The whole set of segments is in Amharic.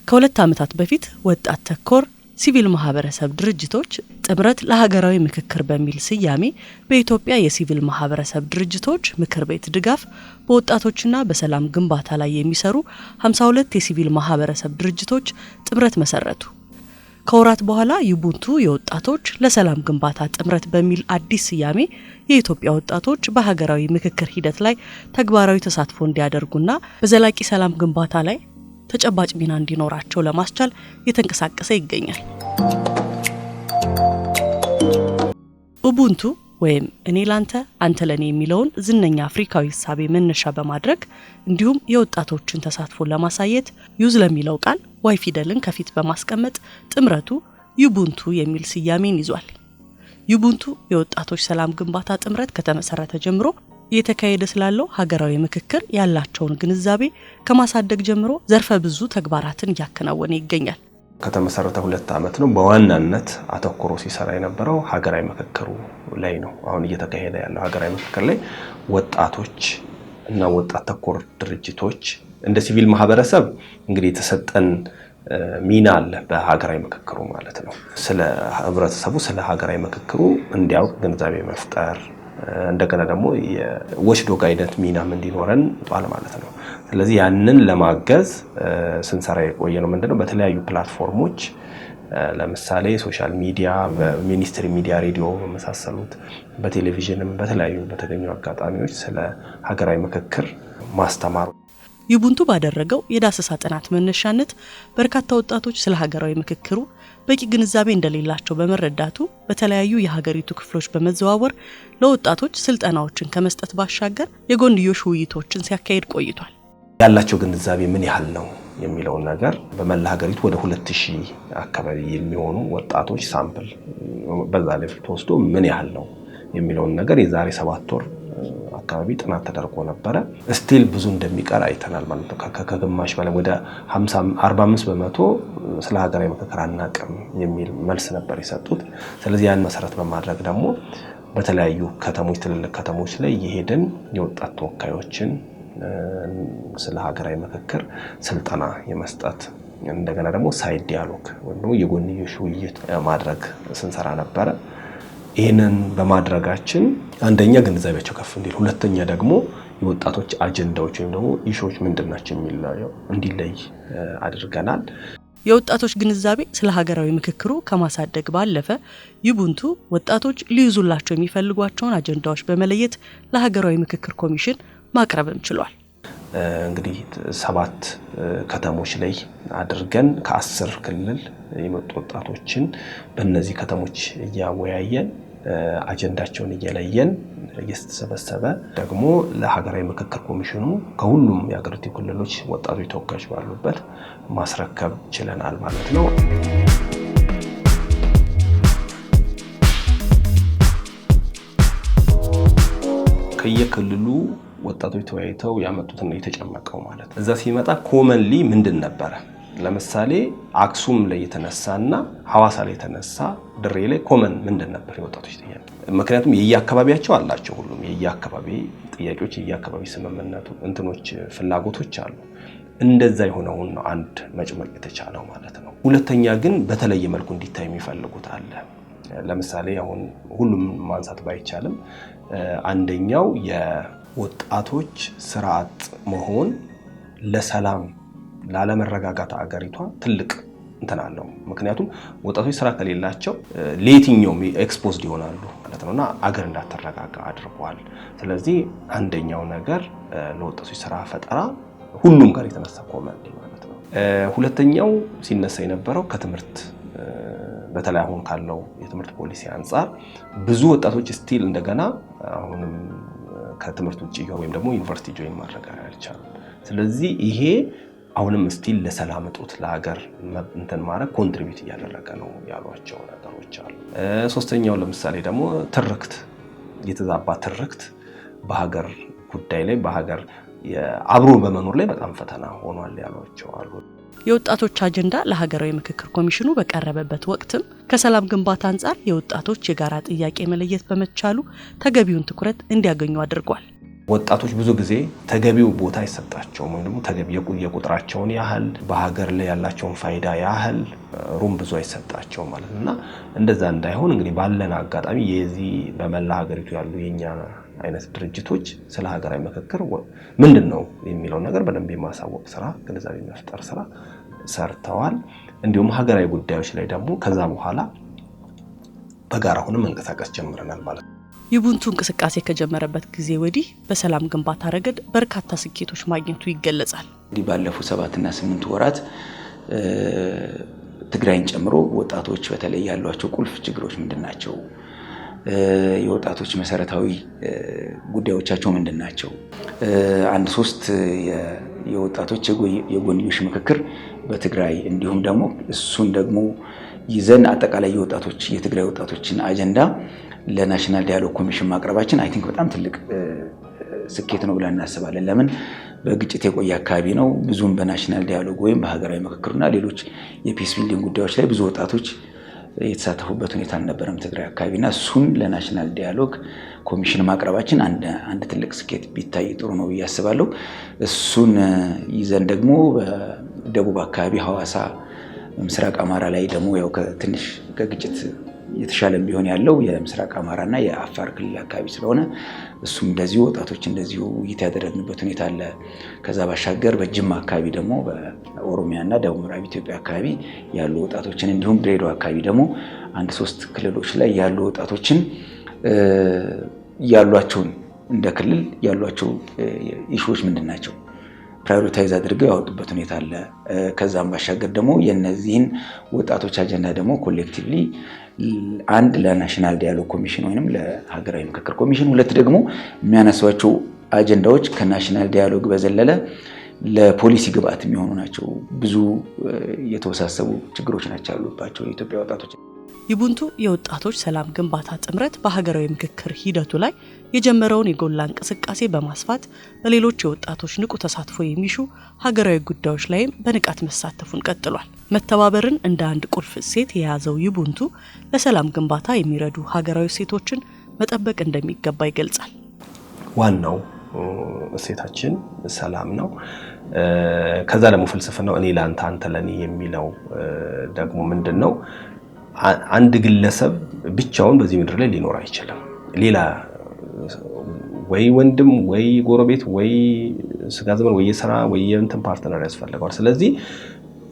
ከ2 ዓመታት በፊት ወጣት ተኮር ሲቪል ማህበረሰብ ድርጅቶች ጥምረት ለሀገራዊ ምክክር በሚል ስያሜ በኢትዮጵያ የሲቪል ማህበረሰብ ድርጅቶች ምክር ቤት ድጋፍ በወጣቶችና በሰላም ግንባታ ላይ የሚሰሩ 52 የሲቪል ማህበረሰብ ድርጅቶች ጥምረት መሰረቱ። ከወራት በኋላ ዩቡንቱ የወጣቶች ለሰላም ግንባታ ጥምረት በሚል አዲስ ስያሜ የኢትዮጵያ ወጣቶች በሀገራዊ ምክክር ሂደት ላይ ተግባራዊ ተሳትፎ እንዲያደርጉና በዘላቂ ሰላም ግንባታ ላይ ተጨባጭ ሚና እንዲኖራቸው ለማስቻል እየተንቀሳቀሰ ይገኛል። ኡቡንቱ ወይም እኔ ላንተ አንተ ለኔ የሚለውን ዝነኛ አፍሪካዊ እሳቤ መነሻ በማድረግ እንዲሁም የወጣቶችን ተሳትፎ ለማሳየት youth ለሚለው ቃል Y ፊደልን ከፊት በማስቀመጥ ጥምረቱ ዩቡንቱ የሚል ስያሜን ይዟል። ዩቡንቱ የወጣቶች ሰላም ግንባታ ጥምረት ከተመሰረተ ጀምሮ እየተካሄደ ስላለው ሀገራዊ ምክክር ያላቸውን ግንዛቤ ከማሳደግ ጀምሮ ዘርፈ ብዙ ተግባራትን እያከናወነ ይገኛል። ከተመሰረተ 2 ዓመት ነው። በዋናነት አተኩሮ ሲሰራ የነበረው ሀገራዊ ምክክሩ ላይ ነው። አሁን እየተካሄደ ያለው ሀገራዊ ምክክር ላይ ወጣቶች እና ወጣት ተኮር ድርጅቶች እንደ ሲቪል ማህበረሰብ እንግዲህ የተሰጠን ሚና አለ በሀገራዊ ምክክሩ ማለት ነው። ስለ ህብረተሰቡ ስለ ሀገራዊ ምክክሩ እንዲያውቅ ግንዛቤ መፍጠር፣ እንደገና ደግሞ የ watchdog አይነት ሚናም እንዲኖረን ጧል ማለት ነው። ስለዚህ ያንን ለማገዝ ስንሰራ የቆየ ነው ምንድነው፣ በተለያዩ platform ኦች፣ ለምሳሌ social media፣ በ mainstream media፣ ሬዲዮ በመሳሰሉት፣ በቴሌቪዥንም በተለያዩ በተገኙ አጋጣሚዎች ስለ ሀገራዊ ምክክር ማስተማር። ዩቡንቱ ባደረገው የዳሰሳ ጥናት መነሻነት በርካታ ወጣቶች ስለ ሀገራዊ ምክክሩ በቂ ግንዛቤ እንደሌላቸው በመረዳቱ በተለያዩ የሀገሪቱ ክፍሎች በመዘዋወር ለወጣቶች ስልጠናዎችን ከመስጠት ባሻገር የጎንዮሽ ውይይቶችን ሲያካሂድ ቆይቷል። ያላቸው ግንዛቤ ምን ያህል ነው የሚለውን ነገር በመላ ሀገሪቱ ወደ 2000 አካባቢ የሚሆኑ ወጣቶች sample በዛ level ተወስዶ ምን ያህል ነው የሚለውን ነገር የዛሬ 7 ወር አካባቢ ጥናት ተደርጎ ነበረ። Still ብዙ እንደሚቀር አይተናል ማለት ነው። ከግማሽ በላይ፣ ወደ 45% ስለ ሀገራዊ ምክክር አናቅም የሚል መልስ ነበር የሰጡት። ስለዚህ ያን መሰረት በማድረግ ደግሞ በተለያዩ ከተሞች፣ ትልልቅ ከተሞች ላይ እየሄድን የወጣት ተወካዮችን ስለ ሀገራዊ ምክክር ስልጠና የመስጠት፣ እንደገና ደግሞ side dialogue ወይም ደግሞ የጎንዮሽ ውይይት ማድረግ ስንሰራ ነበረ። ይህንን በማድረጋችን አንደኛ ግንዛቤያቸው ከፍ እንዲል፣ ሁለተኛ ደግሞ የወጣቶች አጀንዳዎች ወይም ደግሞ issue ዎች ምንድን ናቸው የሚለው እንዲለይ አድርገናል። የወጣቶች ግንዛቤ ስለ ሀገራዊ ምክክሩ ከማሳደግ ባለፈ ዩቡንቱ ወጣቶች ሊይዙላቸው የሚፈልጓቸውን አጀንዳዎች በመለየት ለሀገራዊ ምክክር ኮሚሽን ማቅረብም ችሏል። እንግዲህ ሰባት ከተሞች ላይ አድርገን ከ10 ክልል የመጡ ወጣቶችን በእነዚህ ከተሞች እያወያየን፣ አጀንዳቸውን እየለየን፣ እየተሰበሰበ ደግሞ ለሀገራዊ ምክክር ኮሚሽኑ ከሁሉም የሀገሪቱ ክልሎች ወጣቶች ተወካዮች ባሉበት ማስረከብ ችለናል ማለት ነው። ከየክልሉ ወጣቶች ተወያይተው ያመጡትን ነው የተጨመቀው ማለት ነው። እዛ ሲመጣ commonly ምንድን ነበረ? ለምሳሌ አክሱም ላይ የተነሳና ሐዋሳ ላይ የተነሳ፣ ድሬ ላይ common ምንድን ነበር የወጣቶች ጥያቄ? ምክንያቱም የየአካባቢያቸው አላቸው። ሁሉም የየአካባቢ ጥያቄዎች፣ የየአካባቢ ስምምነቱ እንትኖች፣ ፍላጎቶች አሉ። እንደዛ የሆነውን ነው አንድ መጭመቅ የተቻለው ማለት ነው። ሁለተኛ ግን በተለየ መልኩ እንዲታይ የሚፈልጉት አለ። ለምሳሌ አሁን ሁሉም ማንሳት ባይቻልም አንደኛው የወጣቶች ስራ አጥ መሆን ለሰላም ላለመረጋጋት አገሪቷ ትልቅ እንትን አለው። ምክንያቱም ወጣቶች ስራ ከሌላቸው ለየትኛውም exposed ይሆናሉ ማለት ነው እና አገር እንዳትረጋጋ አድርጓል። ስለዚህ አንደኛው ነገር ለወጣቶች ስራ ፈጠራ ሁሉም ጋር የተነሳ common ማለት ነው። ሁለተኛው ሲነሳ የነበረው ከትምህርት፣ በተለይ አሁን ካለው የትምህርት ፖሊሲ አንጻር ብዙ ወጣቶች still እንደገና አሁንም ከትምህርት ውጭ ወይም ደግሞ ዩኒቨርሲቲ join ማድረግ አልቻሉም። ስለዚህ ይሄ አሁንም still ለሰላም እጦት፣ ለሀገር እንትን ማድረግ contribute እያደረገ ነው ያሏቸው ነገሮች አሉ። ሶስተኛው ለምሳሌ ደግሞ ትርክት፣ የተዛባ ትርክት በሀገር ጉዳይ ላይ፣ በሀገር አብሮ በመኖር ላይ በጣም ፈተና ሆኗል ያሏቸው አሉ። የወጣቶች አጀንዳ ለሀገራዊ ምክክር ኮሚሽኑ በቀረበበት ወቅትም ከሰላም ግንባታ አንጻር የወጣቶች የጋራ ጥያቄ መለየት በመቻሉ ተገቢውን ትኩረት እንዲያገኙ አድርጓል። ወጣቶች ብዙ ጊዜ ተገቢው ቦታ አይሰጣቸውም፣ ወይም ደግሞ ተገቢ የቁጥራቸውን ያህል፣ በሀገር ላይ ያላቸውን ፋይዳ ያህል room ብዙ አይሰጣቸውም ማለት ነው። እና እንደዛ እንዳይሆን እንግዲህ ባለን አጋጣሚ የዚህ በመላ ሀገሪቱ ያሉ የኛ አይነት ድርጅቶች ስለ ሀገራዊ ምክክር ምንድን ነው የሚለውን ነገር በደንብ የማሳወቅ ስራ፣ ግንዛቤ መፍጠር ስራ ሰርተዋል። እንዲሁም ሀገራዊ ጉዳዮች ላይ ደግሞ ከዛ በኋላ በጋራ ሆነን መንቀሳቀስ ጀምረናል ማለት ነው። ዩቡንቱ እንቅስቃሴ ከጀመረበት ጊዜ ወዲህ በሰላም ግንባታ ረገድ በርካታ ስኬቶች ማግኘቱ ይገለጻል። እንግዲህ ባለፉት 7ና 8 ወራት ትግራይን ጨምሮ ወጣቶች በተለይ ያሏቸው ቁልፍ ችግሮች ምንድን ናቸው? የወጣቶች መሰረታዊ ጉዳዮቻቸው ምንድን ናቸው? አንድ ሶስት የወጣቶች የጎንዮሽ ምክክር በትግራይ፣ እንዲሁም ደግሞ እሱን ደግሞ ይዘን አጠቃላይ የወጣቶች የትግራይ ወጣቶችን አጀንዳ ለ national dialogue ኮሚሽን ማቅረባችን I think በጣም ትልቅ ስኬት ነው ብለን እናስባለን። ለምን በግጭት የቆየ አካባቢ ነው። ብዙም በ national dialogue ወይም በሀገራዊ ምክክርና ሌሎች የ peace building ጉዳዮች ላይ ብዙ ወጣቶች የተሳተፉበት ሁኔታ አልነበረም ትግራይ አካባቢ። እና እሱን ለ national dialogue ኮሚሽን ማቅረባችን አንድ ትልቅ ስኬት ቢታይ ጥሩ ነው ብዬ አስባለሁ። እሱን ይዘን ደግሞ በደቡብ አካባቢ ሐዋሳ፣ ምስራቅ አማራ ላይ ደግሞ ያው ትንሽ ከግጭት የተሻለ ቢሆን ያለው የምስራቅ አማራና የአፋር ክልል አካባቢ ስለሆነ እሱም እንደዚሁ ወጣቶች እንደዚሁ ውይይት ያደረግንበት ሁኔታ አለ። ከዛ ባሻገር በጅማ አካባቢ ደግሞ በኦሮሚያና ደቡብ ምዕራብ ኢትዮጵያ አካባቢ ያሉ ወጣቶችን፣ እንዲሁም ድሬዳዋ አካባቢ ደግሞ አንድ ሶስት ክልሎች ላይ ያሉ ወጣቶችን ያሏቸውን እንደ ክልል ያሏቸው issue ዎች ምንድን ናቸው prioritize አድርገው ያወጡበት ሁኔታ አለ። ከዛም ባሻገር ደግሞ የነዚህን ወጣቶች አጀንዳ ደግሞ collectively አንድ ለ national dialogue ኮሚሽን ወይም ለሀገራዊ ምክክር ኮሚሽን፣ ሁለት ደግሞ የሚያነሷቸው አጀንዳዎች ከ national dialogue በዘለለ ለፖሊሲ ግብአት የሚሆኑ ናቸው። ብዙ የተወሳሰቡ ችግሮች ናቸው ያሉባቸው የኢትዮጵያ ወጣቶች። ዩቡንቱ የወጣቶች ሰላም ግንባታ ጥምረት በሀገራዊ ምክክር ሂደቱ ላይ የጀመረውን የጎላ እንቅስቃሴ በማስፋት በሌሎች የወጣቶች ንቁ ተሳትፎ የሚሹ ሀገራዊ ጉዳዮች ላይም በንቃት መሳተፉን ቀጥሏል። መተባበርን እንደ አንድ ቁልፍ እሴት የያዘው ዩቡንቱ ለሰላም ግንባታ የሚረዱ ሀገራዊ እሴቶችን መጠበቅ እንደሚገባ ይገልጻል። ዋናው እሴታችን ሰላም ነው። ከዛ ደግሞ ፍልስፍናው እኔ ለአንተ አንተ ለእኔ የሚለው ደግሞ ምንድን ነው? አንድ ግለሰብ ብቻውን በዚህ ምድር ላይ ሊኖር አይችልም። ሌላ ወይ ወንድም ወይ ጎረቤት ወይ ስጋ ዘመድ ወይ የስራ ወይ የእንትን partner ያስፈልገዋል። ስለዚህ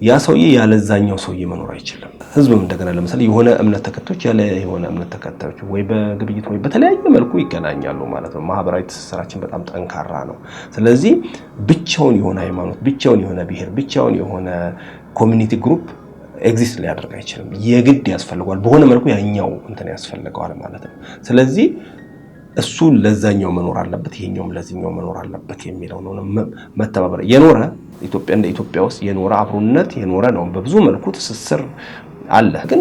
ያ ሰውዬ ያለዛኛው ሰውዬ መኖር አይችልም። ህዝብም እንደገና ለምሳሌ የሆነ እምነት ተከታዮች ያለ የሆነ እምነት ተከታዮች ወይ በግብይት ወይ በተለያየ መልኩ ይገናኛሉ ማለት ነው። ማህበራዊ ትስስራችን በጣም ጠንካራ ነው። ስለዚህ ብቻውን የሆነ ሃይማኖት፣ ብቻውን የሆነ ብሔር፣ ብቻውን የሆነ community group exist ሊያደርግ አይችልም። የግድ ያስፈልገዋል፣ በሆነ መልኩ ያኛው እንትን ያስፈልገዋል ማለት ነው። ስለዚህ እሱ ለዛኛው መኖር አለበት፣ ይሄኛውም ለዚህኛው መኖር አለበት የሚለው ነው። መተባበር የኖረ ኢትዮጵያ እንደ ኢትዮጵያ ውስጥ የኖረ አብሮነት የኖረ ነው። በብዙ መልኩ ትስስር አለ፣ ግን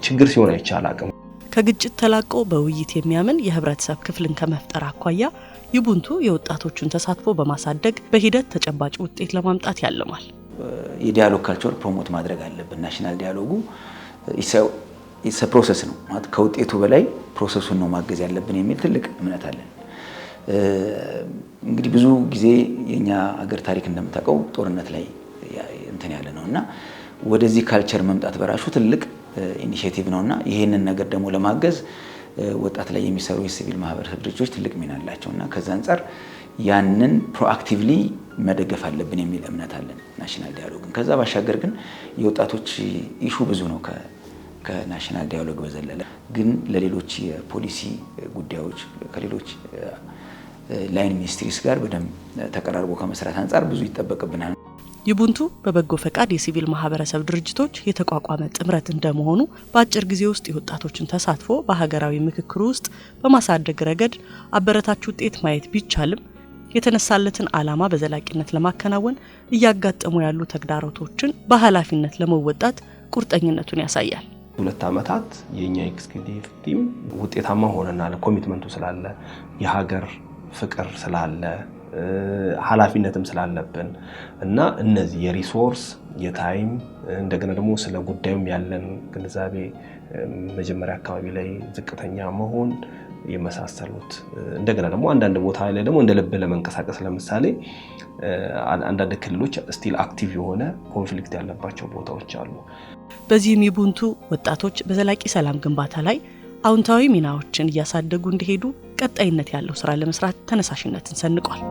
ችግር ሲሆን አይቻል አቅም ከግጭት ተላቆ በውይይት የሚያምን የህብረተሰብ ክፍልን ከመፍጠር አኳያ ዩቡንቱ የወጣቶቹን ተሳትፎ በማሳደግ በሂደት ተጨባጭ ውጤት ለማምጣት ያልማል። የ dialogue culture promote ማድረግ አለብን። National dialogue ኡ process ነው ማለት ከውጤቱ በላይ process ኡን ነው ማገዝ ያለብን የሚል ትልቅ እምነት አለን። እንግዲህ ብዙ ጊዜ የኛ ሀገር ታሪክ እንደምታውቀው ጦርነት ላይ እንትን ያለ ነው። እና ወደዚህ culture መምጣት በራሱ ትልቅ initiative ነው። እና ይህንን ነገር ደግሞ ለማገዝ ወጣት ላይ የሚሰሩ የሲቪል ማህበረሰብ ድርጅቶች ትልቅ ሚና አላቸው። እና ከዛ አንጻር ያንን proactively መደገፍ አለብን የሚል እምነት አለን national dialogue ን። ከዛ ባሻገር ግን የወጣቶች issue ብዙ ነው። ከ national dialogue በዘለለ ግን ለሌሎች የፖሊሲ ጉዳዮች ከሌሎች line ministries ጋር በደንብ ተቀራርቦ ከመስራት አንጻር ብዙ ይጠበቅብናል። ዩቡንቱ በበጎ ፈቃድ የሲቪል ማህበረሰብ ድርጅቶች የተቋቋመ ጥምረት እንደመሆኑ በአጭር ጊዜ ውስጥ የወጣቶችን ተሳትፎ በሀገራዊ ምክክሩ ውስጥ በማሳደግ ረገድ አበረታች ውጤት ማየት ቢቻልም የተነሳለትን ዓላማ በዘላቂነት ለማከናወን እያጋጠሙ ያሉ ተግዳሮቶችን በኃላፊነት ለመወጣት ቁርጠኝነቱን ያሳያል። 2 ዓመታት የእኛ executive team ውጤታማ ሆነናል። Commitment ኡ ስላለ፣ የሀገር ፍቅር ስላለ፣ ኃላፊነትም ስላለብን እና እነዚህ የ resource፣ የ time፣ እንደገና ደግሞ ስለ ጉዳዩም ያለን ግንዛቤ መጀመሪያ አካባቢ ላይ ዝቅተኛ መሆን የመሳሰሉት። እንደገና ደግሞ አንዳንድ ቦታ ላይ ደግሞ እንደ ልብ ለመንቀሳቀስ፣ ለምሳሌ አንዳንድ ክልሎች still active የሆነ conflict ያለባቸው ቦታዎች አሉ። በዚህም ዩቡንቱ ወጣቶች በዘላቂ ሰላም ግንባታ ላይ አዎንታዊ ሚናዎችን እያሳደጉ እንዲሄዱ ቀጣይነት ያለው ስራ ለመስራት ተነሳሽነትን ሰንቋል።